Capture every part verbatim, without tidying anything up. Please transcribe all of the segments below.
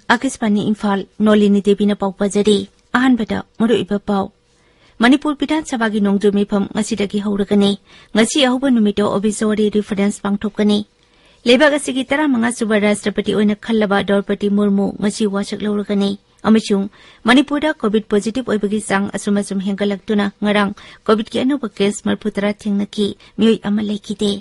ꯑꯥꯀꯥꯁꯕꯥꯅꯤ ꯏꯝꯐꯥꯜ, ꯅꯣꯂꯤꯅꯤ ꯗꯦꯕꯤꯅ ꯄꯥꯎ ꯄꯥꯖꯔꯤ꯫ ꯑꯍꯥꯟꯕꯗ ꯃꯔꯨꯑꯣꯏꯕ ꯄꯥꯎ꯫ ꯃꯅꯤꯄꯨꯔ ꯕꯤꯙꯥꯟ ꯁꯚꯥꯒꯤ ꯅꯣꯡꯖꯨ ꯃꯤꯐꯝ ꯉꯁꯤꯗꯒꯤ ꯍꯧꯔꯒꯅꯤ꯫ ꯉꯁꯤ ꯑꯍꯧꯕ ꯅꯨꯃꯤꯠꯇ ꯑꯣꯕꯤꯁꯣꯔꯤ ꯔꯤꯐꯔꯦꯟꯁ ꯄꯥꯡꯊꯣꯛꯀꯅꯤ꯫ ꯂꯩꯕꯥꯛ ꯑꯁꯤꯒꯤ ꯇꯔꯥꯃꯉꯥ ꯁꯨꯕ ꯔꯥꯁꯇ꯭ꯔꯄꯇꯤ ꯑꯣꯏꯅ ꯈꯜꯂꯕ ꯗ꯭ꯔꯧꯄꯗꯤ ꯃꯨꯔꯃꯨ ꯉꯁꯤ ꯋꯥꯁꯛ ꯂꯧꯔꯒꯅꯤ꯫ ꯑꯃꯁꯨꯡ ꯃꯅꯤꯄꯨꯔꯗ ꯀꯣꯚꯤꯗ ꯄꯣꯖꯤꯇꯤꯚ ꯑꯣꯏꯕꯒꯤ ꯆꯥꯡ ꯑꯁꯨꯝ ꯑꯁꯨꯝ ꯍꯦꯟꯒꯠꯂꯛꯇꯨꯅ ꯉꯔꯥꯡ ꯀꯣꯚꯤꯗꯀꯤ ꯑꯅꯧꯕ ꯀꯦꯁ ꯃꯔꯤꯐꯨꯇꯔꯥ ꯊꯦꯡꯅꯈꯤ, ꯃꯤꯑꯣꯏ ꯑꯃ ꯂꯩꯈꯤꯗꯦ꯫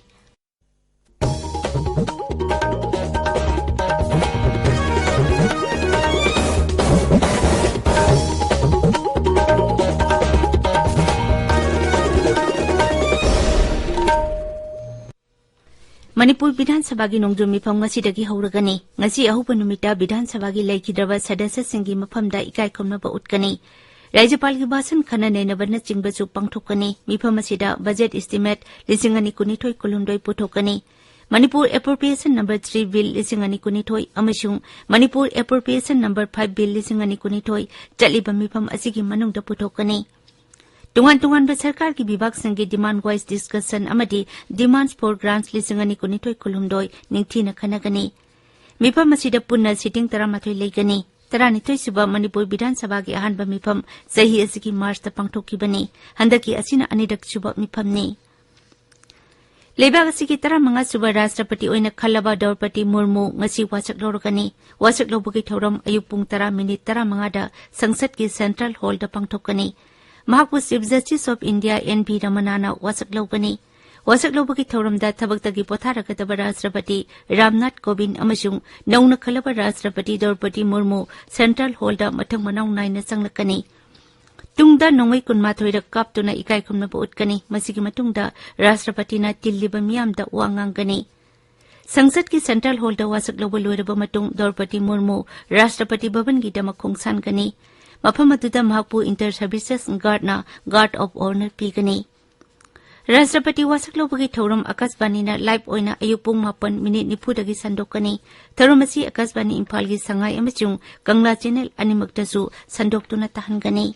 ꯃꯅꯤꯄꯨꯔ ꯕꯤꯙꯥꯟ ꯁꯚꯥꯒꯤ ꯅꯣꯡꯖꯨ ꯃꯤꯐꯝ ꯉꯁꯤꯗꯒꯤ ꯍꯧꯔꯒꯅꯤ꯫ ꯉꯁꯤ ꯑꯍꯧꯕ ꯅꯨꯃꯤꯠꯇ ꯕꯤꯙꯥꯟ ꯁꯚꯥꯒꯤ ꯂꯩꯈꯤꯗ꯭ꯔꯕ ꯁꯗꯁ꯭ꯌꯁꯤꯡꯒꯤ ꯃꯐꯝꯗ ꯏꯀꯥꯏ ꯈꯨꯝꯅꯕ ꯎꯠꯀꯅꯤ꯫ ꯔꯥꯖ꯭ꯌꯄꯥꯜꯒꯤ ꯚꯥꯁꯟ, ꯈꯟꯅ ꯅꯩꯅꯕꯅꯆꯤꯡꯕꯁꯨ ꯄꯥꯡꯊꯣꯛꯀꯅꯤ꯫ ꯃꯤꯐꯝ ꯑꯁꯤꯗ ꯕꯖꯦꯠ ꯏꯁꯇꯤꯃꯦꯠ ꯂꯤꯁꯤꯡ ꯑꯅꯤ ꯀꯨꯟꯅꯤꯊꯣꯏ ꯀꯨꯟꯍꯨꯝꯗꯣꯏ ꯄꯨꯊꯣꯛꯀꯅꯤ꯫ ꯃꯅꯤꯄꯨꯔ ꯑꯦꯄ꯭ꯔꯣꯄ꯭ꯔꯤꯌꯦꯁꯟ ꯅꯝꯕꯔ ꯊ꯭ꯔꯤ ꯕꯤꯜ ꯂꯤꯁꯤꯡ ꯑꯅꯤ ꯀꯨꯟꯅꯤꯊꯣꯏ ꯑꯃꯁꯨꯡ ꯃꯅꯤꯄꯨꯔ ꯑꯦꯄ꯭ꯔꯣꯄ꯭ꯔꯤꯌꯦꯁꯟ ꯅꯝꯕꯔ ꯐꯥꯏꯚ ꯕꯤꯜ ꯂꯤꯁꯤꯡ ꯑꯅꯤ ꯀꯨꯟꯅꯤꯊꯣꯏ ꯆꯠꯂꯤꯕ ꯃꯤꯐꯝ ꯑꯁꯤꯒꯤ ꯃꯅꯨꯡꯗ ꯄꯨꯊꯣꯛꯀꯅꯤ꯫ ꯇꯣꯉꯥꯟ ꯇꯣꯉꯥꯟꯕ ꯁꯔꯀꯥꯔꯒꯤ ꯕꯤꯚꯥꯒꯁꯤꯡꯒꯤ ꯗꯤꯃꯥꯟ ꯋꯥꯏꯁ ꯗꯤꯁꯀꯁꯟ ꯑꯃꯗꯤ ꯗꯤꯃꯥꯟꯁ ꯐꯣꯔ ꯒ꯭ꯔꯥꯟꯠꯁ ꯂꯤꯁꯤꯡ ꯑꯅꯤ ꯀꯨꯟꯅꯤꯊꯣꯏ ꯀꯨꯟꯍꯨꯝꯗꯣꯏ ꯅꯤꯡꯊꯤꯅ ꯈꯟꯅꯒꯅꯤ꯫ ꯃꯤꯐꯝ ꯑꯁꯤꯗ ꯄꯨꯟꯅ ꯁꯤꯇꯤꯡ ꯇꯔꯥꯃꯥꯊꯣꯏ ꯂꯩꯒꯅꯤ꯫ ꯇꯔꯥꯅꯤꯊꯣꯏ ꯁꯨꯕ ꯃꯅꯤꯄꯨꯔ ꯕꯤꯙꯥꯟ ꯁꯚꯥꯒꯤ ꯑꯍꯥꯟꯕ ꯃꯤꯐꯝ ꯆꯍꯤ ꯑꯁꯤꯒꯤ ꯃꯥꯔꯆꯇ ꯄꯥꯡꯊꯣꯛꯈꯤꯕꯅꯤ꯫ ꯍꯟꯗꯛꯀꯤ ꯑꯁꯤꯅ ꯑꯅꯤꯔꯛ ꯁꯨꯕ ꯃꯤꯐꯝꯅꯤ꯫ ꯂꯩꯕꯥꯛ ꯑꯁꯤꯒꯤ ꯇꯔꯥꯃꯉꯥ ꯁꯨꯕ ꯔꯥꯁꯇ꯭ꯔꯄꯇꯤ ꯑꯣꯏꯅ ꯈꯜꯂꯕ ꯗ꯭ꯔꯧꯄꯗꯤ ꯃꯨꯔꯃꯨ ꯉꯁꯤ ꯋꯥꯁꯛ ꯂꯧꯔꯒꯅꯤ꯫ ꯋꯥꯁꯛ ꯂꯧꯕꯒꯤ ꯊꯧꯔꯝ ꯑꯌꯨꯛ ꯄꯨꯡ ꯇꯔꯥ ꯃꯤꯅꯤꯠ ꯇꯔꯥꯃꯉꯥꯗ ꯁꯪꯁꯠꯀꯤ ꯁꯦꯟꯇ꯭ꯔꯦꯜ ꯍꯣꯜꯗ ꯄꯥꯡꯊꯣꯛꯀꯅꯤ꯫ ꯃꯍꯥꯛꯄꯨ chief justice of India N V ꯔꯃꯅꯥꯅ ꯋꯥꯁꯛ ꯂꯧꯒꯅꯤ꯫ ꯋꯥꯁꯛ ꯂꯧꯕꯒꯤ ꯊꯧꯔꯝꯗ ꯊꯕꯛꯇꯒꯤ ꯄꯣꯊꯥꯔꯒꯗꯕ ꯔꯥꯁꯇ꯭ꯔꯄꯇꯤ ꯔꯥꯝꯅꯥꯊ ꯀꯣꯕꯤꯟꯗ ꯑꯃꯁꯨꯡ ꯅꯧꯅ ꯈꯜꯂꯕ ꯔꯥꯁꯇ꯭ꯔꯄꯇꯤ ꯗ꯭ꯔꯧꯄꯗꯤ ꯃꯨꯔꯃꯨ ꯁꯦꯟꯇ꯭ꯔꯦꯜ ꯍꯣꯜꯗ ꯃꯊꯪ ꯃꯅꯥꯎ ꯅꯥꯏꯅ ꯆꯪꯂꯛꯀꯅꯤ꯫ ꯇꯨꯡꯗ ꯅꯣꯡꯃꯩ ꯀꯨꯟꯃꯥꯊꯣꯏꯔꯛ ꯀꯥꯞꯇꯨꯅ ꯏꯀꯥꯏ ꯈꯨꯝꯅꯕ ꯎꯠꯀꯅꯤ꯫ ꯃꯁꯤꯒꯤ ꯃꯇꯨꯡꯗ ꯔꯥꯁꯇ꯭ꯔꯄꯇꯤꯅ ꯇꯤꯜꯂꯤꯕ ꯃꯤꯌꯥꯝꯗ ꯋꯥ ꯉꯥꯡꯒꯅꯤ꯫ ꯁꯪꯁꯠꯀꯤ ꯁꯦꯟꯇ꯭ꯔꯦꯜ ꯍꯣꯜꯗ ꯋꯥꯁꯛ ꯂꯧꯕ ꯂꯣꯏꯔꯕ ꯃꯇꯨꯡ ꯗ꯭ꯔꯧꯄꯗꯤ ꯃꯨꯔꯃꯨ ꯔꯥꯁꯇ꯭ꯔꯄꯇꯤ ꯚꯕꯟꯒꯤꯗꯃꯛ ꯈꯣꯡꯁꯥꯟꯒꯅꯤ꯫ ꯃꯐꯝ ꯑꯗꯨꯗ ꯃꯍꯥꯛꯄꯨ ꯏꯟꯇꯔ ꯁꯔꯚꯤꯁꯦꯁ ꯒꯥꯔꯗꯅ ꯒꯥꯔꯗ ꯑꯣꯐ ꯑꯣꯅꯔ ꯄꯤꯒꯅꯤ꯫ ꯔꯥꯁꯇ꯭ꯔꯄꯇꯤ ꯋꯥꯁꯛ ꯂꯧꯕꯒꯤ ꯊꯧꯔꯝ ꯑꯀꯥꯁꯕꯥꯅꯤꯅ ꯂꯥꯏꯚ ꯑꯣꯏꯅ ꯑꯌꯨꯛ ꯄꯨꯡ ꯃꯥꯄꯟ ꯃꯤꯅꯤꯠ ꯅꯤꯐꯨꯗꯒꯤ ꯁꯟꯗꯣꯛꯀꯅꯤ꯫ ꯊꯧꯔꯝ ꯑꯁꯤ ꯑꯀꯥꯁꯕꯥꯅꯤ ꯏꯝꯐꯥꯜꯒꯤ ꯁꯉꯥꯏ ꯑꯃꯁꯨꯡ ꯀꯪꯂꯥ ꯆꯦꯅꯦꯜ ꯑꯅꯤꯃꯛꯇꯁꯨ ꯁꯟꯗꯣꯛꯇꯨꯅ ꯇꯥꯍꯟꯒꯅꯤ꯫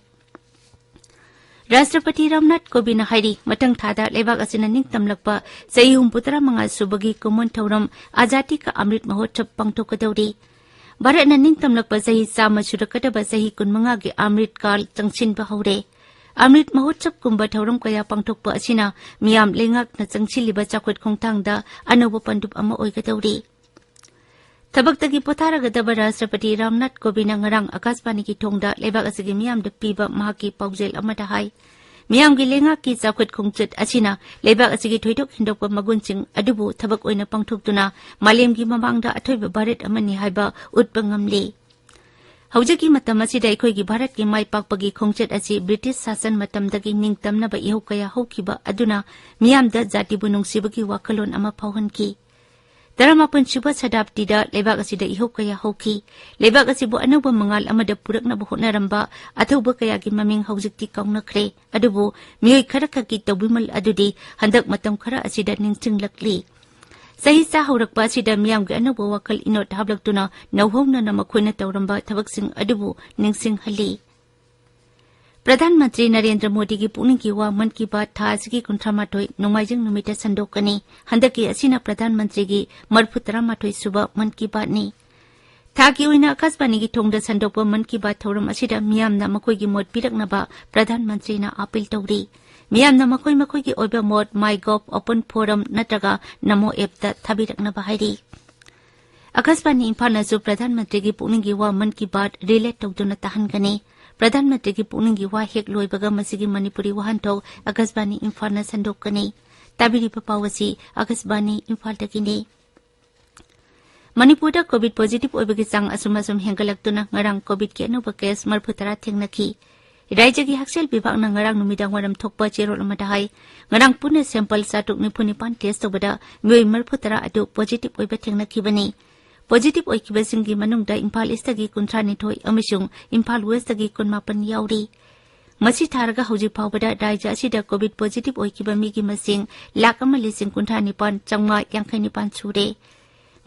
ꯔꯥꯁꯇ꯭ꯔꯄꯇꯤ ꯔꯥꯝꯅꯥꯊ ꯀꯣꯕꯤꯟꯗꯅ ꯍꯥꯏꯔꯤ, ꯃꯊꯪ ꯊꯥꯗ ꯂꯩꯕꯥꯛ ꯑꯁꯤꯅ ꯅꯤꯡꯇꯝꯂꯛꯄ ꯆꯍꯤ ꯍꯨꯝꯐꯨꯇꯔꯥ ꯃꯉꯥ ꯁꯨꯕꯒꯤ ꯀꯨꯝꯑꯣꯟ ꯊꯧꯔꯝ ꯑꯖꯥꯗꯤ ꯀꯥ ꯑꯃ꯭ꯔꯤꯠ ꯃꯍꯣꯠꯁꯕ ꯄꯥꯡꯊꯣꯛꯀꯗꯧꯔꯤ꯫ ꯚꯥꯔꯠꯅ ꯅꯤꯡꯇꯝꯂꯛꯄ ꯆꯍꯤ ꯆꯥꯝꯃ ꯁꯨꯔꯛꯀꯗꯕ ꯆꯍꯤ ꯀꯨꯟꯃꯉꯥꯒꯤ ꯑꯃ꯭ꯔꯤꯠ ꯀꯥꯜ ꯆꯪꯁꯤꯟꯕ ꯍꯧꯔꯦ꯫ ꯑꯃ꯭ꯔꯤꯠ ꯃꯍꯣꯠꯁꯕꯀꯨꯝꯕ ꯊꯧꯔꯝ ꯀꯌꯥ ꯄꯥꯡꯊꯣꯛꯄ ꯑꯁꯤꯅ ꯃꯤꯌꯥꯝ ꯂꯩꯉꯥꯛꯅ ꯆꯪꯁꯤꯜꯂꯤꯕ ꯆꯥꯎꯈꯠ ꯈꯣꯡꯊꯥꯡꯗ ꯑꯅꯧꯕ ꯄꯟꯗꯨꯞ ꯑꯃ ꯑꯣꯏꯒꯗꯧꯔꯤ꯫ ꯊꯕꯛꯇꯒꯤ ꯄꯣꯊꯥꯔꯒꯗꯕ ꯔꯥꯁꯇ꯭ꯔꯄꯇꯤ ꯔꯥꯝꯅꯥꯊ ꯀꯣꯕꯤꯟꯗꯅ ꯉꯔꯥꯡ ꯑꯀꯥꯁꯕꯥꯅꯤꯒꯤ ꯊꯣꯡꯗ ꯂꯩꯕꯥꯛ ꯑꯁꯤꯒꯤ ꯃꯤꯌꯥꯝꯗ ꯄꯤꯕ ꯃꯍꯥꯛꯀꯤ ꯄꯥꯎꯖꯦꯜ ꯑꯃꯗ ꯍꯥꯏ, ꯃꯤꯌꯥꯝꯒꯤ ꯂꯩꯉꯥꯛꯀꯤ ꯆꯥꯎꯈꯠ ꯈꯣꯡꯆꯠ ꯑꯁꯤꯅ ꯂꯩꯕꯥꯛ ꯑꯁꯤꯒꯤ ꯊꯣꯏꯗꯣꯛ ꯍꯦꯟꯗꯣꯛꯄ ꯃꯒꯨꯟꯁꯤꯡ ꯑꯗꯨꯕꯨ ꯊꯕꯛ ꯑꯣꯏꯅ ꯄꯥꯡꯊꯣꯛꯇꯨꯅ ꯃꯥꯂꯦꯝꯒꯤ ꯃꯃꯥꯡꯗ ꯑꯊꯣꯏꯕ ꯚꯥꯔꯠ ꯑꯃꯅꯤ ꯍꯥꯏꯕ ꯎꯠꯄ ꯉꯝꯂꯤ꯫ ꯍꯧꯖꯤꯛꯀꯤ ꯃꯇꯝ ꯑꯁꯤꯗ ꯑꯩꯈꯣꯏꯒꯤ ꯚꯥꯔꯠꯀꯤ ꯃꯥꯏ ꯄꯥꯛꯄꯒꯤ ꯈꯣꯡꯆꯠ ꯑꯁꯤ ꯕ꯭ꯔꯤꯇꯤꯁ ꯁꯥꯁꯟ ꯃꯇꯝꯗꯒꯤ ꯅꯤꯡꯇꯝꯅꯕ ꯏꯍꯧ ꯀꯌꯥ ꯍꯧꯈꯤꯕ ꯑꯗꯨꯅ ꯃꯤꯌꯥꯝꯗ ꯖꯥꯇꯤꯕꯨ ꯅꯨꯡꯁꯤꯕꯒꯤ ꯋꯥꯈꯜꯂꯣꯟ ꯑꯃ ꯐꯥꯎꯍꯟꯈꯤ꯫ ꯇꯔꯥꯃꯥꯄꯟ ꯁꯨꯕ ꯁꯇꯥꯕꯗꯤꯗ ꯂꯩꯕꯥꯛ ꯑꯁꯤꯗ ꯏꯍꯧ ꯀꯌꯥ ꯍꯧꯈꯤ꯫ ꯂꯩꯕꯥꯛ ꯑꯁꯤꯕꯨ ꯑꯅꯧꯕ ꯃꯉꯥꯜ ꯑꯃꯗ ꯄꯨꯔꯛꯅꯕ ꯍꯣꯠꯅꯔꯝꯕ ꯑꯊꯧꯕ ꯀꯌꯥꯒꯤ ꯃꯃꯤꯡ ꯍꯧꯖꯤꯛꯇꯤ ꯀꯥꯎꯅꯈ꯭ꯔꯦ꯫ ꯑꯗꯨꯕꯨ ꯃꯤꯑꯣꯏ ꯈꯔꯈꯛꯀꯤ ꯇꯧꯕꯤꯃꯜ ꯑꯗꯨꯗꯤ ꯍꯟꯗꯛ ꯃꯇꯝ ꯈꯔ ꯑꯁꯤꯗ ꯅꯤꯡꯁꯤꯡꯂꯛꯂꯤ꯫ ꯆꯍꯤ ꯆꯥ ꯍꯧꯔꯛꯄ ꯑꯁꯤꯗ ꯃꯤꯌꯥꯝꯒꯤ ꯑꯅꯧꯕ ꯋꯥꯈꯜ ꯏꯅꯣꯠ ꯍꯥꯞꯂꯛꯇꯨꯅ ꯅꯧꯍꯧꯅꯅ ꯃꯈꯣꯏꯅ ꯇꯧꯔꯝꯕ ꯊꯕꯛꯁꯤꯡ ꯑꯗꯨꯕꯨ ꯅꯤꯡꯁꯤꯡꯍꯜꯂꯤ꯫ ꯄ꯭ꯔꯙꯥꯟ ꯃꯟꯇ꯭ꯔꯤ ꯅꯔꯦꯟꯗ꯭ꯔ ꯃꯣꯗꯤꯒꯤ ꯄꯨꯛꯅꯤꯡꯒꯤ ꯋꯥ ꯃꯟ ꯀꯤ ꯕꯥꯠ ꯊꯥ ꯑꯁꯤꯒꯤ ꯀꯨꯟꯊ꯭ꯔꯥ ꯃꯥꯊꯣꯏ ꯅꯣꯡꯃꯥꯏꯖꯤꯡ ꯅꯨꯃꯤꯠꯇ ꯁꯟꯗꯣꯛꯀꯅꯤ꯫ ꯍꯟꯗꯛꯀꯤ ꯑꯁꯤꯅ ꯄ꯭ꯔꯙꯥꯟ ꯃꯟꯇ꯭ꯔꯤꯒꯤ ꯃꯔꯤꯐꯨ ꯇꯔꯥ ꯃꯥꯊꯣꯏ ꯁꯨꯕ ꯃꯟ ꯀꯤ ꯕꯥꯠꯅꯤ꯫ ꯊꯥꯒꯤ ꯑꯣꯏꯅ ꯑꯀꯥꯁꯕꯥꯅꯤꯒꯤ ꯊꯣꯡꯗ ꯁꯟꯗꯣꯛꯄ ꯃꯟ ꯀꯤ ꯕꯥꯠ ꯊꯧꯔꯝ ꯑꯁꯤꯗ ꯃꯤꯌꯥꯝꯅ ꯃꯈꯣꯏꯒꯤ ꯃꯣꯠ ꯄꯤꯔꯛꯅꯕ ꯄ꯭ꯔꯙꯥꯟ ꯃꯟꯇ꯭ꯔꯤꯅ ꯑꯥꯄꯤꯜ ꯇꯧꯔꯤ꯫ ꯃꯤꯌꯥꯝꯅ ꯃꯈꯣꯏ ꯃꯈꯣꯏꯒꯤ ꯑꯣꯏꯕ ꯃꯣꯠ MyGov, Open Forum ꯅꯠꯇ꯭ꯔꯒ ꯅꯃꯣ ꯑꯦꯞꯇ ꯊꯥꯕꯤꯔꯛꯅꯕ ꯍꯥꯏꯔꯤ꯫ ꯑꯀꯥꯁꯕꯥꯅꯤ ꯏꯝꯐꯥꯜꯅꯁꯨ ꯄ꯭ꯔꯙꯥꯟ ꯃꯟꯇ꯭ꯔꯤꯒꯤ ꯄꯨꯛꯅꯤꯡꯒꯤ ꯋꯥ ꯃꯟ ꯀꯤ ꯕꯥꯠ ꯔꯤꯂꯦ ꯇꯧꯗꯨꯅ ꯇꯥꯍꯟꯒꯅꯤ꯫ ꯄ꯭ꯔꯙꯥꯟ ꯃꯟꯇ꯭ꯔꯤꯒꯤ ꯄꯨꯛꯅꯤꯡꯒꯤ ꯋꯥ ꯍꯦꯛ ꯂꯣꯏꯕꯒ ꯃꯁꯤꯒꯤ ꯃꯅꯤꯄꯨꯔꯤ ꯋꯥꯍꯟꯊꯣꯛ ꯑꯀꯥꯁꯕꯥꯅꯤ ꯏꯝꯐꯥꯜꯅ ꯁꯟꯗꯣꯛꯀꯅꯤ꯫ ꯇꯥꯕꯤꯔꯤꯕ ꯄꯥꯎ ꯑꯁꯤ ꯑꯀꯥꯁꯕꯥꯅꯤ ꯏꯝꯐꯥꯜꯗꯒꯤꯅꯤ꯫ ꯃꯅꯤꯄꯨꯔꯗ ꯀꯣꯚꯤꯗ ꯄꯣꯖꯤꯇꯤꯚ ꯑꯣꯏꯕꯒꯤ ꯆꯥꯡ ꯑꯁꯨꯝ ꯑꯁꯨꯝ ꯍꯦꯟꯒꯠꯂꯛꯇꯨꯅ ꯉꯔꯥꯡ ꯀꯣꯚꯤꯗꯀꯤ ꯑꯅꯧꯕ ꯀꯦꯁ ꯃꯔꯤꯐꯨ ꯇꯔꯥ ꯊꯦꯡꯅꯈꯤ꯫ ꯔꯥꯖ꯭ꯌꯒꯤ ꯍꯛꯁꯦꯜ ꯕꯤꯚꯥꯒꯅ ꯉꯔꯥꯡ ꯅꯨꯃꯤꯗꯥꯡ ꯋꯥꯏꯔꯝ ꯊꯣꯛꯄ ꯆꯦꯔꯣꯜ ꯑꯃꯗ ꯍꯥꯏ, ꯉꯔꯥꯡ ꯄꯨꯟꯅ ꯁꯦꯝꯄꯜ ꯆꯥꯇ꯭ꯔꯨꯛ ꯅꯤꯐꯨ ꯅꯤꯄꯥꯟ ꯇꯦꯁ ꯇꯧꯕꯗ ꯃꯤꯑꯣꯏ ꯃꯔꯤꯐꯨ ꯇꯔꯥ ꯑꯗꯨ ꯄꯣꯖꯤꯇꯤꯚ ꯑꯣꯏꯕ ꯊꯦꯡꯅꯈꯤꯕꯅꯤ꯫ ꯄꯣꯖꯤꯇꯤꯚ ꯑꯣꯏꯈꯤꯕꯁꯤꯡꯒꯤ ꯃꯅꯨꯡꯗ ꯏꯝꯐꯥꯜ ꯏꯁꯇꯒꯤ ꯀꯨꯟꯊ꯭ꯔꯥ ꯅꯤꯊꯣꯏ ꯑꯃꯁꯨꯡ ꯏꯝꯐꯥꯜ ꯋꯦꯁꯇꯒꯤ ꯀꯨꯟꯃꯥꯄꯟ ꯌꯥꯎꯔꯤ꯫ ꯃꯁꯤ ꯊꯥꯔꯒ ꯍꯧꯖꯤꯛ ꯐꯥꯎꯕꯗ ꯔꯥꯖ꯭ꯌ ꯑꯁꯤꯗ COVID positive ꯑꯣꯏꯈꯤꯕ ꯃꯤꯒꯤ ꯃꯁꯤꯡ ꯂꯥꯈ ꯑꯃ ꯂꯤꯁꯤꯡ ꯀꯨꯟꯊ꯭ꯔꯥ ꯅꯤꯄꯥꯟ ꯆꯥꯝꯃꯉꯥ ꯌꯥꯡꯈꯩ ꯅꯤꯄꯥꯟ ꯁꯨꯔꯦ꯫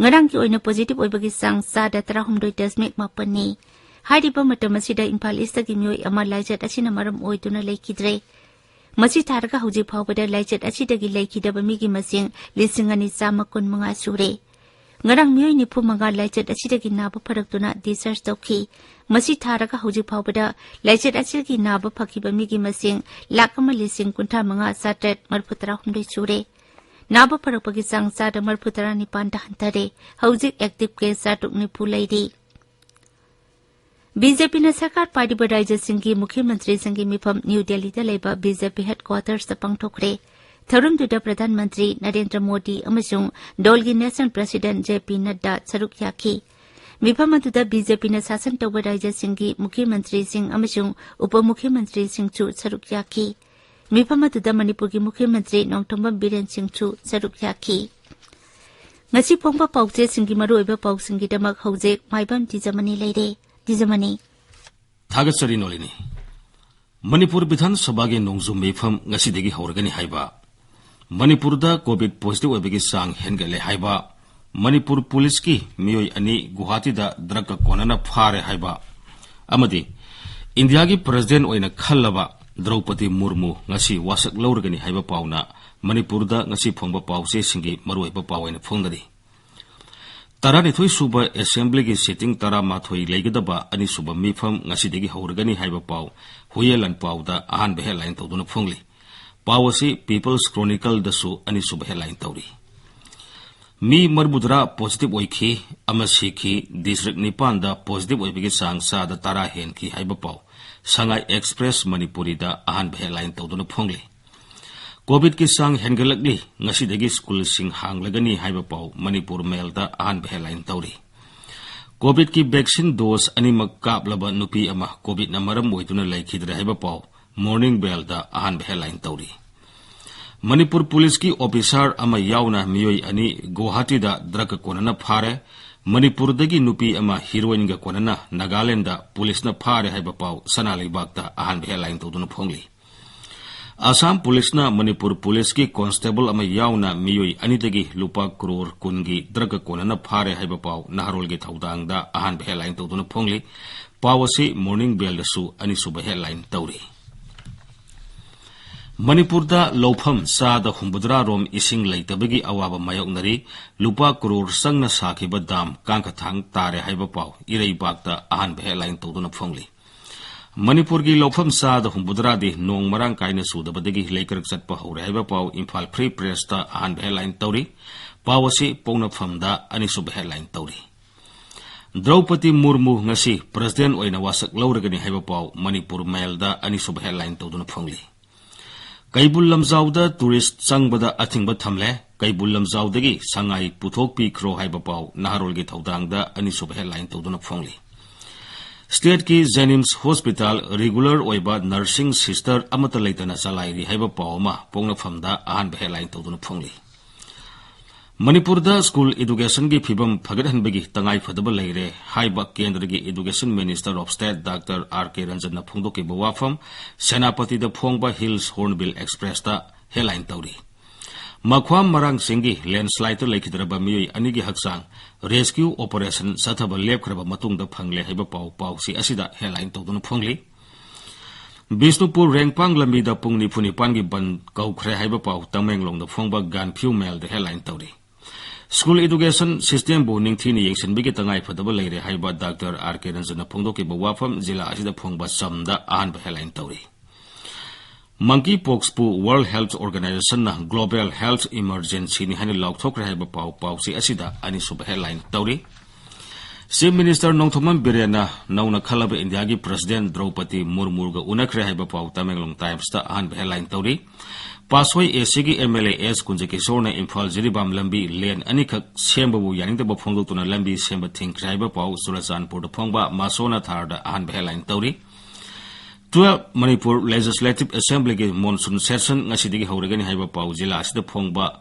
ꯉꯔꯥꯡꯒꯤ ꯑꯣꯏꯅ positive ꯑꯣꯏꯕꯒꯤ ꯆꯥꯡ ꯆꯥꯗ ꯇꯔꯥꯍꯨꯝꯗꯣꯏ ꯗꯁꯃꯤꯛ ꯃꯥꯄꯟꯅꯤ꯫ ꯍꯥꯏꯔꯤꯕ ꯃꯇꯝ ꯑꯁꯤꯗ ꯏꯝꯐꯥꯜ ꯏꯁꯇꯒꯤ ꯃꯤꯑꯣꯏ ꯑꯃ ꯂꯥꯏꯆꯠ ꯑꯁꯤꯅ ꯃꯔꯝ ꯑꯣꯏꯗꯨꯅ ꯂꯩꯈꯤꯗ꯭ꯔꯦ꯫ ꯃꯁꯤ ꯊꯥꯔꯒ ꯍꯧꯖꯤꯛ ꯐꯥꯎꯕꯗ ꯂꯥꯏꯆꯠ ꯑꯁꯤꯗꯒꯤ ꯂꯩꯈꯤꯗꯕ ꯃꯤꯒꯤ ꯃꯁꯤꯡ ꯂꯤꯁꯤꯡ ꯑꯅꯤ ꯆꯥꯝꯃ ꯀꯨꯟꯃꯉꯥ ꯁꯨꯔꯦ꯫ ꯉꯔꯥꯡ ꯃꯤꯑꯣꯏ ꯅꯤꯐꯨ ꯃꯉꯥ ꯂꯥꯏꯆꯠ ꯑꯁꯤꯗꯒꯤ ꯅꯥꯕ ꯐꯔꯛꯇꯨꯅ discharge ꯇꯧꯈꯤ꯫ ꯃꯁꯤ ꯊꯥꯔꯒ ꯍꯧꯖꯤꯛ ꯐꯥꯎꯕꯗ ꯂꯥꯏꯆꯠ ꯑꯁꯤꯒꯤ ꯅꯥꯕ ꯐꯈꯤꯕ ꯃꯤꯒꯤ ꯃꯁꯤꯡ ꯂꯥꯈ ꯑꯃ ꯂꯤꯁꯤꯡ ꯀꯨꯟꯊ꯭ꯔꯥ ꯃꯉꯥ ꯆꯥꯇ꯭ꯔꯦꯠ ꯃꯔꯤꯐꯨ ꯇꯔꯥꯍꯨꯝꯗꯣꯏ ꯁꯨꯔꯦ꯫ ꯅꯥꯕ ꯐꯔꯛꯄꯒꯤ ꯆꯥꯡ ꯆꯥꯗ ꯃꯔꯤꯐꯨ ꯇꯔꯥ ꯅꯤꯄꯥꯟꯗ ꯍꯟꯊꯔꯦ꯫ ꯍꯧꯖꯤꯛ active case ꯆꯥꯇ꯭ꯔꯨꯛ ꯅꯤꯐꯨ ꯂꯩꯔꯤ꯫ BJPꯅ ꯁꯔꯀꯥꯔ ꯄꯥꯏꯔꯤꯕ ꯔꯥꯖ꯭ꯌꯁꯤꯡꯒꯤ ꯃꯨꯈ꯭ꯌ ꯃꯟꯇ꯭ꯔꯤꯁꯤꯡꯒꯤ ꯃꯤꯐꯝ ꯅ꯭ꯌꯨ ꯗꯦꯜꯂꯤꯗ ꯂꯩꯕ BJP headquartersꯇ ꯄꯥꯡꯊꯣꯛꯈ꯭ꯔꯦ꯫ ꯊꯧꯔꯝꯗꯨꯗ ꯄ꯭ꯔꯙꯥꯟ ꯃꯟꯇ꯭ꯔꯤ ꯅꯔꯦꯟꯗ꯭ꯔ ꯃꯣꯗꯤ ꯑꯃꯁꯨꯡ ꯗꯣꯜꯒꯤ national president JP ꯅꯗ꯭ꯗꯥ ꯁꯔꯨꯛ ꯌꯥꯈꯤ꯫ ꯃꯤꯐꯝ ꯑꯗꯨꯗ BJPꯅ ꯁꯥꯁꯟ ꯇꯧꯕ ꯔꯥꯖ꯭ꯌꯁꯤꯡꯒꯤ ꯃꯨꯈ꯭ꯌ ꯃꯟꯇ꯭ꯔꯤꯁꯤꯡ ꯑꯃꯁꯨꯡ ꯎꯄ ꯃꯨꯈ꯭ꯌ ꯃꯟꯇ꯭ꯔꯤꯁꯤꯡꯁꯨ ꯁꯔꯨꯛ ꯌꯥꯈꯤ꯫ ꯃꯤꯐꯝ ꯑꯗꯨꯗ ꯃꯅꯤꯄꯨꯔꯒꯤ ꯃꯨꯈ꯭ꯌ ꯃꯟꯇ꯭ꯔꯤ ꯅꯣꯡꯊꯣꯝꯕꯝ ꯕꯤꯔꯦꯟ ꯁꯤꯡꯁꯨ ꯁꯔꯨꯛ ꯌꯥꯈꯤ꯫ ꯉꯁꯤ ꯐꯣꯡꯕ ꯄꯥꯎꯆꯦꯁꯤꯡꯒꯤ ꯃꯔꯨꯑꯣꯏꯕ ꯄꯥꯎꯁꯤꯡꯒꯤꯗꯃꯛ ꯍꯧꯖꯤꯛ ꯃꯥꯏꯕꯝ ꯇꯤꯖꯃꯅꯤ ꯂꯩꯔꯦ꯫ ꯇꯤꯖꯃꯅꯤ꯫ ꯊꯥꯒꯠꯆꯔꯤ ꯅꯣꯂꯤꯅꯤ꯫ ꯃꯅꯤꯄꯨꯔ ꯕꯤꯙꯥꯟ ꯁꯚꯥꯒꯤ ꯅꯣꯡꯖꯨ ꯃꯤꯐꯝ ꯉꯁꯤꯗꯒꯤ ꯍꯧꯔꯒꯅꯤ ꯍꯥꯏꯕ꯫ ꯃꯅꯤꯄꯨꯔꯗ COVID positive ꯑꯣꯏꯕꯒꯤ ꯆꯥꯡ ꯍꯦꯟꯒꯠꯂꯦ ꯍꯥꯏꯕ꯫ ꯃꯅꯤꯄꯨꯔ ꯄꯨꯂꯤꯁꯀꯤ ꯃꯤꯑꯣꯏ ꯑꯅꯤ ꯒꯨꯋꯥꯍꯥꯇꯤꯗ drugꯀ ꯀꯣꯟꯅꯅ ꯐꯥꯔꯦ ꯍꯥꯏꯕ꯫ ꯑꯃꯗꯤ ꯏꯟꯗꯤꯌꯥꯒꯤ president ꯑꯣꯏꯅ ꯈꯜꯂꯕ ꯗ꯭ꯔꯧꯄꯗꯤ ꯃꯨꯔꯃꯨ ꯉꯁꯤ ꯋꯥꯁꯛ ꯂꯧꯔꯒꯅꯤ ꯍꯥꯏꯕ ꯄꯥꯎꯅ ꯃꯅꯤꯄꯨꯔꯗ ꯉꯁꯤ ꯐꯣꯡꯕ ꯄꯥꯎꯆꯦꯁꯤꯡꯒꯤ ꯃꯔꯨꯑꯣꯏꯕ ꯄꯥꯎ ꯑꯣꯏꯅ ꯐꯣꯡꯅꯔꯤ꯫ ꯇꯔꯥꯅꯤꯊꯣꯏ ꯁꯨꯕ Assemblyꯒꯤ sitting ꯇꯔꯥꯃꯥꯊꯣꯏ ꯂꯩꯒꯗꯕ ꯑꯅꯤꯁꯨꯕ ꯃꯤꯐꯝ ꯉꯁꯤꯗꯒꯤ ꯍꯧꯔꯒꯅꯤ ꯍꯥꯏꯕ ꯄꯥꯎ ꯍꯨꯌꯦ ꯂꯥꯟꯄꯥꯎꯗ ꯑꯍꯥꯟꯕ headline ꯇꯧꯗꯨꯅ ꯐꯣꯡꯂꯤ꯫ ꯄꯥꯎ ꯑꯁꯤ People's Chronicleꯗꯁꯨ ꯑꯅꯤꯁꯨꯕ headline ꯇꯧꯔꯤ꯫ ꯃꯤ ꯃꯔꯤꯐꯨꯇꯔꯥ positive ꯑꯣꯏꯈꯤ, ꯑꯃ ꯁꯤꯈꯤ, district ꯅꯤꯄꯥꯟꯗ positive ꯑꯣꯏꯕꯒꯤ ꯆꯥꯡ ꯆꯥꯗ ꯇꯔꯥ ꯍꯦꯟꯈꯤ ꯍꯥꯏꯕ ꯄꯥꯎ ꯁꯉꯥꯏ Express ꯃꯅꯤꯄꯨꯔꯤꯗ ꯑꯍꯥꯟꯕ headline ꯇꯧꯗꯨꯅ ꯐꯣꯡꯂꯤ꯫ COVIDꯀꯤ ꯆꯥꯡ ꯍꯦꯟꯒꯠꯂꯛꯂꯤ, ꯉꯁꯤꯗꯒꯤ schoolꯁꯤꯡ ꯍꯥꯡꯂꯒꯅꯤ ꯍꯥꯏꯕ ꯄꯥꯎ ꯃꯅꯤꯄꯨꯔ Mailꯗ ꯑꯍꯥꯟꯕ headline ꯇꯧꯔꯤ꯫ COVIDꯀꯤ vaccine dose ꯑꯅꯤꯃꯛ ꯀꯥꯞꯂꯕ ꯅꯨꯄꯤ ꯑꯃ COVIDꯅ ꯃꯔꯝ ꯑꯣꯏꯗꯨꯅ ꯂꯩꯈꯤꯗ꯭ꯔꯦ ꯍꯥꯏꯕ ꯄꯥꯎ Morning Mailꯗ ꯑꯍꯥꯟꯕ headline ꯇꯧꯔꯤ꯫ ꯃꯅꯤꯄꯨꯔ ꯄꯨꯂꯤꯁꯀꯤ officer ꯑꯃ ꯌꯥꯎꯅ ꯃꯤꯑꯣꯏ ꯑꯅꯤ ꯒꯨꯋꯥꯍꯥꯇꯤꯗ drugꯀ ꯀꯣꯟꯅꯅ ꯐꯥꯔꯦ꯫ ꯃꯅꯤꯄꯨꯔꯗꯒꯤ ꯅꯨꯄꯤ ꯑꯃ ꯍꯤꯔꯣꯏꯟꯒ ꯀꯣꯟꯅꯅ ꯅꯥꯒꯥꯂꯦꯟꯗ ꯄꯨꯂꯤꯁꯅ ꯐꯥꯔꯦ ꯍꯥꯏꯕ ꯄꯥꯎ ꯁꯅꯥ ꯂꯩꯕꯥꯛꯇ ꯑꯍꯥꯟꯕ headline ꯇꯧꯗꯨꯅ ꯐꯣꯡꯂꯤ꯫ ꯑꯁꯥꯝ ꯄꯨꯂꯤꯁꯅ ꯃꯅꯤꯄꯨꯔ ꯄꯨꯂꯤꯁꯀꯤ constable ꯑꯃ ꯌꯥꯎꯅ ꯃꯤꯑꯣꯏ ꯑꯅꯤꯗꯒꯤ ꯂꯨꯄꯥ ꯀ꯭ꯔꯣꯔ ꯀꯨꯟꯒꯤ drug ꯀꯣꯟꯅꯅ ꯐꯥꯔꯦ ꯍꯥꯏꯕ ꯄꯥꯎ ꯅꯍꯥꯔꯣꯜꯒꯤ ꯊꯧꯗꯥꯡꯗ ꯑꯍꯥꯟꯕ headline ꯇꯧꯗꯨꯅ ꯐꯣꯡꯂꯤ꯫ ꯄꯥꯎ ꯑꯁꯤ Morning Bellꯗꯁꯨ ꯑꯅꯤꯁꯨꯕ headline ꯇꯧꯔꯤ꯫ ꯃꯅꯤꯄꯨꯔꯗ ꯂꯧꯐꯝ ꯆꯥꯗ ꯍꯨꯝꯐꯨꯇꯔꯥ ꯔꯣꯝ ꯏꯁꯤꯡ ꯂꯩꯇꯕꯒꯤ ꯑꯋꯥꯕ ꯃꯥꯌꯣꯛꯅꯔꯤ꯫ ꯂꯨꯄꯥ ꯀ꯭ꯔꯣꯔ ꯆꯪꯅ ꯁꯥꯈꯤꯕ dam ꯀꯥꯡꯈꯊꯥꯡ ꯇꯥꯔꯦ ꯍꯥꯏꯕ ꯄꯥꯎ ꯏꯔꯩꯕꯥꯛꯇ ꯑꯍꯥꯟꯕ headline ꯇꯧꯗꯨꯅ ꯐꯣꯡꯂꯤ꯫ ꯃꯅꯤꯄꯨꯔꯒꯤ ꯂꯧꯐꯝ ꯆꯥꯗ ꯍꯨꯝꯐꯨꯇꯔꯥꯗꯤ ꯅꯣꯡ ꯃꯔꯥꯡ ꯀꯥꯏꯅ ꯆꯨꯗꯕꯗꯒꯤ ꯂꯩꯀ꯭ꯔꯛ ꯆꯠꯄ ꯍꯧꯔꯦ ꯍꯥꯏꯕ ꯄꯥꯎ ꯏꯝꯐꯥꯜ Free Pressꯇ ꯑꯍꯥꯟꯕ headline ꯇꯧꯔꯤ꯫ ꯄꯥꯎ ꯑꯁꯤ ꯄꯣꯛꯅꯐꯝꯗ ꯑꯅꯤꯁꯨꯕ headline ꯇꯧꯔꯤ꯫ ꯗ꯭ꯔꯧꯄꯗꯤ ꯃꯨꯔꯃꯨ ꯉꯁꯤ president ꯑꯣꯏꯅ ꯋꯥꯁꯛ ꯂꯧꯔꯒꯅꯤ ꯍꯥꯏꯕ ꯄꯥꯎ ꯃꯅꯤꯄꯨꯔ Mailꯗ ꯑꯅꯤꯁꯨꯕ headline ꯇꯧꯗꯨꯅ ꯐꯣꯡꯂꯤ꯫ ꯀꯩꯕꯨꯜ ꯂꯝꯖꯥꯎꯗ tourist ꯆꯪꯕꯗ ꯑꯊꯤꯡꯕ ꯊꯝꯂꯦ꯫ ꯀꯩꯕꯨꯜ ꯂꯝꯖꯥꯎꯗꯒꯤ ꯁꯉꯥꯏ ꯄꯨꯊꯣꯛꯄꯤꯈ꯭ꯔꯣ ꯍꯥꯏꯕ ꯄꯥꯎ ꯅꯍꯥꯔꯣꯜꯒꯤ ꯊꯧꯗꯥꯡꯗ ꯑꯅꯤꯁꯨꯕ headline ꯇꯧꯗꯨꯅ ꯐꯣꯡꯂꯤ꯫ Stateꯀꯤ JNIMS hospital regular ꯑꯣꯏꯕ nursing sister ꯑꯃꯠꯇ ꯂꯩꯇꯅ ꯆꯂꯥꯏꯔꯤ ꯍꯥꯏꯕ ꯄꯥꯎ ꯑꯃ ꯄꯣꯛꯅꯐꯝꯗ ꯑꯍꯥꯟꯕ headline ꯇꯧꯗꯨꯅ ꯐꯣꯡꯂꯤ꯫ ꯃꯅꯤꯄꯨꯔꯗ school educationꯒꯤ ꯐꯤꯕꯝ ꯐꯒꯠꯍꯟꯕꯒꯤ ꯇꯉꯥꯏ ꯐꯗꯕ ꯂꯩꯔꯦ ꯍꯥꯏꯕ ꯀꯦꯟꯗ꯭ꯔꯒꯤ Education Minister of State Doctor R K ꯔꯟꯖꯟꯅ ꯐꯣꯡꯗꯣꯛꯈꯤꯕ ꯋꯥꯐꯝ ꯁꯦꯅꯥꯄꯇꯤꯗ ꯐꯣꯡꯕ Hills Hornbill Expressꯇ headline ꯇꯧꯔꯤ꯫ ꯃꯈ꯭ꯋꯥꯝ ꯃꯔꯥꯡꯁꯤꯡꯒꯤ landslideꯇ ꯂꯩꯈꯤꯗ꯭ꯔꯕ ꯃꯤꯑꯣꯏ ꯑꯅꯤꯒꯤ ꯍꯛꯆꯥꯡ rescue operation ꯆꯠꯊꯕ ꯂꯦꯞꯈ꯭ꯔꯕ ꯃꯇꯨꯡꯗ ꯐꯪꯂꯦ ꯍꯥꯏꯕ ꯄꯥꯎ ꯄꯥꯎꯆꯦ ꯑꯁꯤꯗ headline ꯇꯧꯗꯨꯅ ꯐꯣꯡꯂꯤ꯫ ꯕꯤꯁꯅꯨꯄꯨꯔ ꯔꯦꯡꯄꯥꯡ ꯂꯝꯕꯤꯗ ꯄꯨꯡ ꯅꯤꯐꯨ ꯅꯤꯄꯥꯟꯒꯤ ꯕꯟ ꯀꯧꯈ꯭ꯔꯦ ꯍꯥꯏꯕ ꯄꯥꯎ ꯇꯃꯦꯡꯂꯣꯡꯗ ꯐꯣꯡꯕ ꯒꯥꯟꯐꯤꯎ Mailꯗ headline ꯇꯧꯔꯤ꯫ School education systemꯕꯨ ꯅꯤꯡꯊꯤꯅ ꯌꯦꯡꯁꯤꯟꯕꯒꯤ ꯇꯉꯥꯏ ꯐꯗꯕ ꯂꯩꯔꯦ ꯍꯥꯏꯕ Doctor R K ꯔꯟꯖꯟꯅ ꯐꯣꯡꯗꯣꯛꯈꯤꯕ ꯋꯥꯐꯝ ꯖꯤꯂꯥ ꯑꯁꯤꯗ ꯐꯣꯡꯕ ꯆꯝꯗ ꯑꯍꯥꯟꯕ headline ꯇꯧꯔꯤ꯫ Monkeypoxꯄꯨ World Health Organizationꯅ global health emergencyꯅꯤ ꯍꯥꯏꯅ ꯂꯥꯎꯊꯣꯛꯈ꯭ꯔꯦ ꯍꯥꯏꯕ ꯄꯥꯎ ꯄꯥꯎꯆꯦ ꯑꯁꯤꯗ ꯑꯅꯤꯁꯨꯕ headline ꯇꯧꯔꯤ꯫ Chief Minister ꯅꯣꯡꯊꯣꯝꯕꯝ ꯕꯤꯔꯦꯟꯅ ꯅꯧꯅ ꯈꯜꯂꯕ ꯏꯟꯗꯤꯌꯥꯒꯤ President ꯗ꯭ꯔꯧꯄꯗꯤ ꯃꯨꯔꯃꯨꯒ ꯎꯅꯈ꯭ꯔꯦ ꯍꯥꯏꯕ ꯄꯥꯎ ꯇꯃꯦꯡꯂꯣꯡ Timesꯇ ꯑꯍꯥꯟꯕ headline ꯇꯧꯔꯤ꯫ ꯄꯥꯠꯁꯣꯏ ACꯒꯤ MLA S ꯀꯨꯟꯖꯀꯤꯁꯣꯔꯅ ꯏꯝꯐꯥꯜ ꯖꯤꯔꯤꯕꯥꯝ ꯂꯝꯕꯤ lane ꯑꯅꯤꯈꯛ ꯁꯦꯝꯕꯕꯨ ꯌꯥꯅꯤꯡꯗꯕ ꯐꯣꯡꯗꯣꯛꯇꯨꯅ ꯂꯝꯕꯤ ꯁꯦꯝꯕ ꯊꯤꯡꯈ꯭ꯔꯦ ꯍꯥꯏꯕ ꯄꯥꯎ ꯆꯨꯔꯆꯥꯟꯄꯨꯔꯗ ꯐꯣꯡꯕ ꯃꯥꯁꯣꯅꯥꯊꯥꯔꯗ ꯑꯍꯥꯟꯕ headline ꯇꯧꯔꯤ꯫ Twelve Manipur Legislative Assemblyꯒꯤ monsoon session ꯉꯁꯤꯗꯒꯤ ꯍꯧꯔꯒꯅꯤ ꯍꯥꯏꯕ ꯄꯥꯎ ꯖꯤꯂꯥ ꯑꯁꯤꯗ ꯐꯣꯡꯕ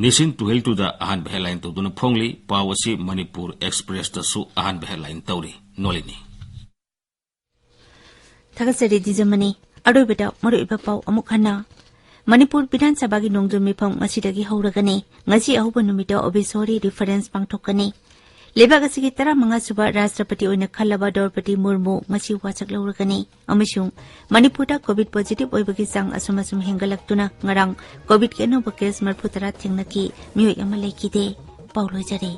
ꯅꯦꯁꯟ ꯇꯨ ꯍꯦꯜꯊꯇꯨꯗ ꯑꯍꯥꯟꯕ ꯍꯦꯗꯂꯥꯏꯟ ꯇꯧꯗꯨꯅ ꯐꯣꯡꯂꯤ꯫ ꯄꯥꯎ ꯑꯁꯤ ꯃꯅꯤꯄꯨꯔ ꯑꯦꯛꯁꯄ꯭ꯔꯦꯁꯇꯁꯨ ꯑꯍꯥꯟꯕ ꯍꯦꯗꯂꯥꯏꯟ ꯇꯧꯔꯤ꯫ ꯅꯣꯂꯤꯅꯤ꯫ ꯊꯥꯒꯠꯆꯔꯤ ꯗꯤꯖꯃꯅꯤ꯫ ꯑꯔꯣꯏꯕꯗ ꯃꯔꯨꯑꯣꯏꯕ ꯄꯥꯎ ꯑꯃꯨꯛ ꯍꯟꯅ꯫ ꯃꯅꯤꯄꯨꯔ ꯕꯤꯙꯥꯟ ꯁꯚꯥꯒꯤ ꯅꯣꯡꯖꯨ ꯃꯤꯐꯝ ꯉꯁꯤꯗꯒꯤ ꯍꯧꯔꯒꯅꯤ꯫ ꯉꯁꯤ ꯑꯍꯧꯕ ꯅꯨꯃꯤꯠꯇ ꯑꯣꯕꯤꯁꯣꯔꯤ ꯔꯤꯐꯔꯦꯟꯁ ꯄꯥꯡꯊꯣꯛꯀꯅꯤ꯫ ꯂꯩꯕꯥꯛ ꯑꯁꯤꯒꯤ ꯇꯔꯥꯃꯉꯥ ꯁꯨꯕ ꯔꯥꯁꯇ꯭ꯔꯄꯇꯤ ꯑꯣꯏꯅ ꯈꯜꯂꯕ ꯗ꯭ꯔꯧꯄꯗꯤ ꯃꯨꯔꯃꯨ ꯉꯁꯤ ꯋꯥꯁꯛ ꯂꯧꯔꯒꯅꯤ꯫ ꯑꯃꯁꯨꯡ ꯃꯅꯤꯄꯨꯔꯗ ꯀꯣꯚꯤꯗ ꯄꯣꯖꯤꯇꯤꯚ ꯑꯣꯏꯕꯒꯤ ꯆꯥꯡ ꯑꯁꯨꯝ ꯑꯁꯨꯝ ꯍꯦꯟꯒꯠꯂꯛꯇꯨꯅ ꯉꯔꯥꯡ ꯀꯣꯚꯤꯗꯀꯤ ꯑꯅꯧꯕ ꯀꯦꯁ ꯃꯔꯤꯐꯨ ꯇꯔꯥ ꯊꯦꯡꯅꯈꯤ꯫ ꯃꯤꯑꯣꯏ ꯑꯃ ꯂꯩꯈꯤꯗꯦ꯫ ꯄꯥꯎ ꯂꯣꯏꯖꯔꯦ꯫